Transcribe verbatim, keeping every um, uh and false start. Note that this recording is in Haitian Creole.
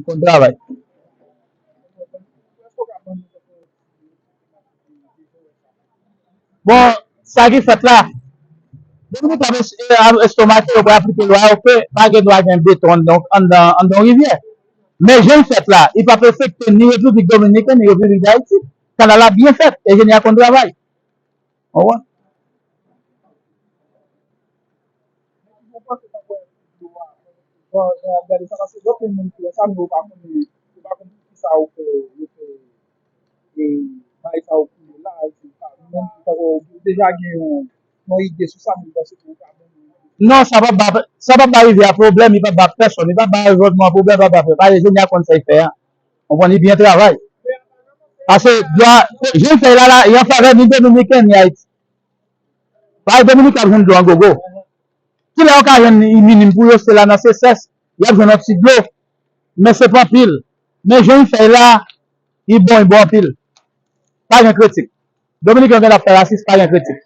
Konn travay. Bon, sa ki fèt la, Dominiken ap es- estomake, yo pral aplike lwa yo ke pa gen dwa gen beton anndan, anndan, anndan yon rivyè. Men jan l fèt la, li p ap afekte ni Repiblik Dominikèn, ni Repiblik Dayiti. Kanal la byen fèt, enjenyè a konn travay. Ou konprann? Bon, jan y ap gade sa, paske gen anpil moun ki wè sa, men yo pa konnen, yo pa konnen poukisa yo fè, yo fè, e, bagay sa yo koule la, e se pa menm, tankou ou deja gen yon, yon ide sou sa, men m panse ke ou ka ban nou. Non, sa p ap ba, sa p ap ba rivyè a pwoblèm, li p ap ba pèsòn, li p ap ba anviwònman an pwoblèm, li p ap ba fè. Paske enjenyè a konn sa l fè a. Konprann, li byen travay. Paske dwa, jan l fè la, la, li an favè ni Dominiken, ni Ayiti. Paske Dominiken ap jwenn dlo an gogo. Kilè yo ka jwenn li minim pou yo, se la nan Sesès, y ap jwenn yon ti dlo. Men se pa anpil. Men jan l fè la, li bon, li bon anpil. Pa gen kritik. Dominiken yo gen ap fè rasis, pa gen kritik.